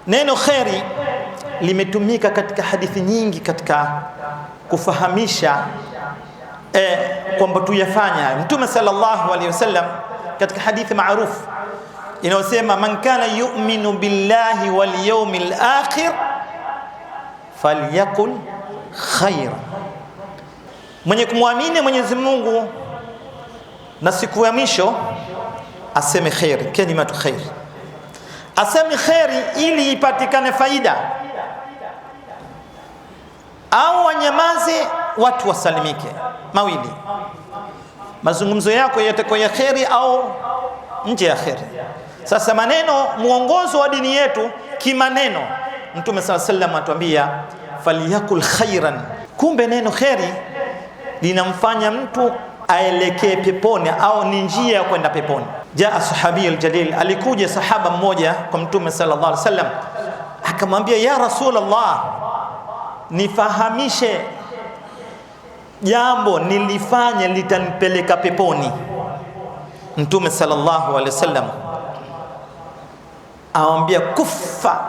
Neno kheri limetumika katika hadithi nyingi katika kufahamisha kwamba tuyafanya hayo. Mtume sallallahu alaihi wasallam katika hadithi maarufu inayosema man kana yu'minu billahi wal yawmil akhir falyakul khaira, mwenye kumwamini Mwenyezi Mungu na siku ya mwisho aseme khairi, kalimatu khair, aseme khairi ili ipatikane faida, au wanyamaze watu wasalimike. Mawili, mazungumzo yako yatakuwa ya kheri au nje ya kheri. Sasa maneno, muongozo wa dini yetu kimaneno, Mtume sala sallam atuambia falyakul khairan. Kumbe neno kheri linamfanya mtu aelekee peponi au ni njia ya kwenda peponi. Jaa sahabi aljalil, alikuja sahaba mmoja kwa Mtume sallallahu alaihi wasallam akamwambia, ya Rasulullah, nifahamishe jambo nilifanye litanipeleka peponi. Mtume sallallahu alaihi wasallam awambia, kuffa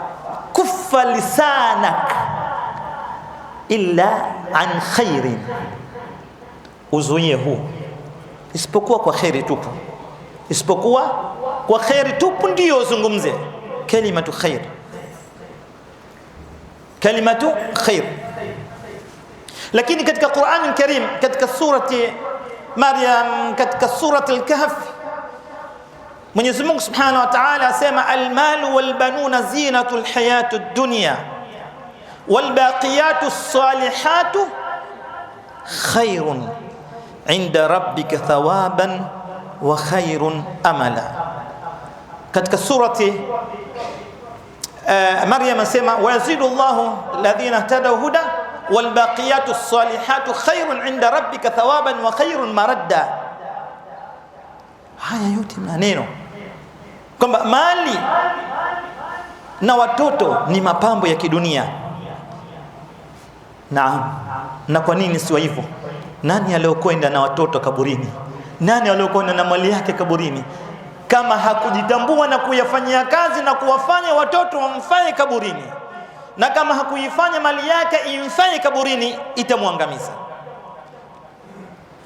kuffa lisanak illa an khairin, uzuie huu isipokuwa kwa kheri tupu, isipokuwa kwa kheri tupu ndiyo uzungumze kalimatu khair, kalimatu khair. Lakini katika Qur'an Karim, katika surati Maryam, katika surati Al-Kahf, Mwenyezi Mungu Subhanahu wa Ta'ala asema almalu walbanuna zinatul hayati dunya walbaqiyatu ssalihatu khairun inda rabbika thawaban wa khairun amala. Katika surati Maryam asema wayazidu Allahu alladhina ihtadaw huda walbaqiyatu ssalihatu khairun inda rabbika thawaban wa khairun maradda. Haya yote maneno kwamba mali na watoto ni mapambo ya kidunia. Naam, na kwa nini siwa hivyo? Nani aliyokwenda na watoto kaburini? Nani aliyokwenda na mali yake kaburini? Kama hakujitambua na kuyafanyia kazi na kuwafanya watoto wamfae kaburini, na kama hakuifanya mali yake imfae kaburini, itamwangamiza.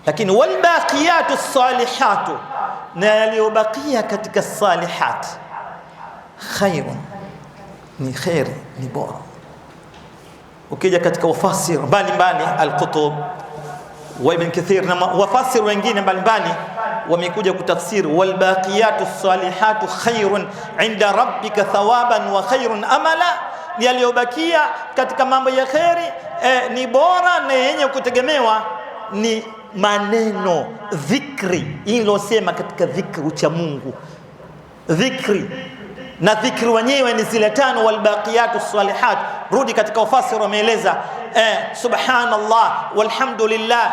Lakini walbaqiyatu salihatu, na yaliyobakia katika salihat, khairun, ni kheri, ni bora. Ukija katika wafasir mbalimbali, Al-Qutub wa Ibn Kathir na wafasir wengine mbalimbali wamekuja kutafsiri walbaqiyatu salihatu khairun inda rabbika thawaban wa khairun amala, yaliyobakia katika mambo ya kheri ni bora na yenye kutegemewa ni maneno dhikri, ilosema katika dhikri ucha Mungu, dhikri na dhikri wenyewe ni zile tano, walbaqiyatu salihat. Rudi katika ufasiri wameeleza subhanallah walhamdulillah,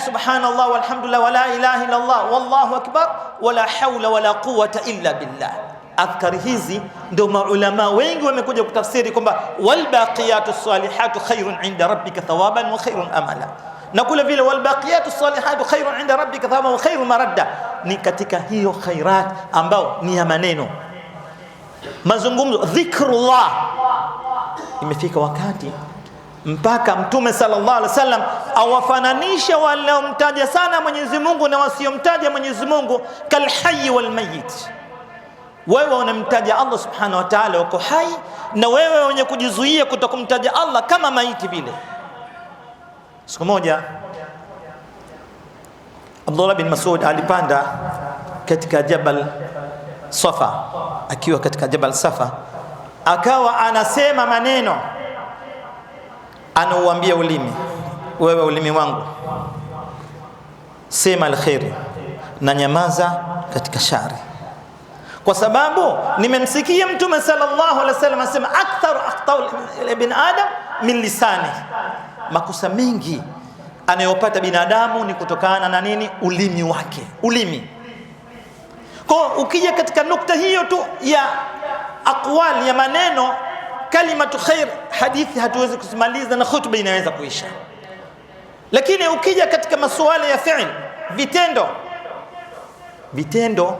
subhanallah walhamdulillah wala ilaha illa Allah wallahu akbar wala haula wala quwwata illa billah. Adhkari hizi ndio maulama wengi wamekuja kutafsiri kwamba walbaqiyatu salihatu khairun inda rabbika thawaban wa khairun amala, na kule vile walbaqiyatu salihatu khairun inda rabbika thawaban wa khairun maradda, ni katika hiyo khairat ambao ni ya maneno mazungumzo, dhikrullah. Imefika wakati mpaka Mtume sallallahu alaihi wasallam awafananisha waliomtaja sana Mwenyezi Mungu na wasiomtaja Mwenyezi Mungu, kalhayyi walmayit. Wewe unamtaja Allah subhanahu wa ta'ala uko hai, na wewe wenye kujizuia kutokumtaja Allah kama maiti vile. Siku moja Abdullah bin Mas'ud alipanda katika Jabal Safa, akiwa katika Jabal Safa akawa anasema maneno, anauambia ulimi, wewe ulimi wangu, sema alkhairi na nyamaza katika shari, kwa sababu nimemsikia Mtume sallallahu alaihi wasallam asema aktharu akhtau ibn adam min lisani, makosa mengi anayopata binadamu ni kutokana na nini? Ulimi wake, ulimi. Kwa ukija katika nukta hiyo tu ya aqwal ya maneno, kalimatu khair, hadithi hatuwezi kusimaliza na khutba inaweza kuisha. Lakini ukija katika masuala ya fi'l, vitendo, vitendo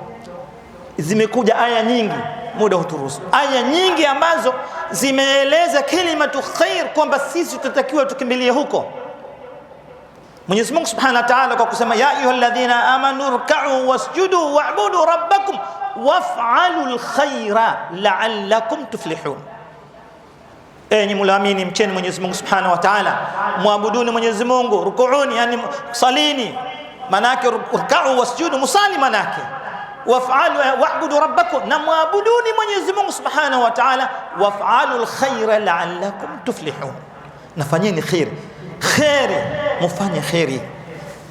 zimekuja aya nyingi. muda huturuhusu. Aya nyingi ambazo zimeeleza kalimatu khair kwamba sisi tutatakiwa tukimbilie huko. Mwenyezi Mungu Subhanahu wa Ta'ala kwa kusema ya ayyuhalladhina amanu rka'u wasjudu wa'budu rabbakum waf'alu lkhaira la'allakum tuflihun. Enyi mlaamini, mcheni Mwenyezi Mungu Subhanahu wa Ta'ala, muabuduni Mwenyezi Mungu, rukuuni, yani salini, manake rka'u wasjudu, musali manake waf'alu wa'budu rabbakum, na muabuduni Mwenyezi Mungu Subhanahu wa Ta'ala, waf'alu lkhaira la'allakum tuflihun, nafanyeni khairi, khairi mufanye khairi.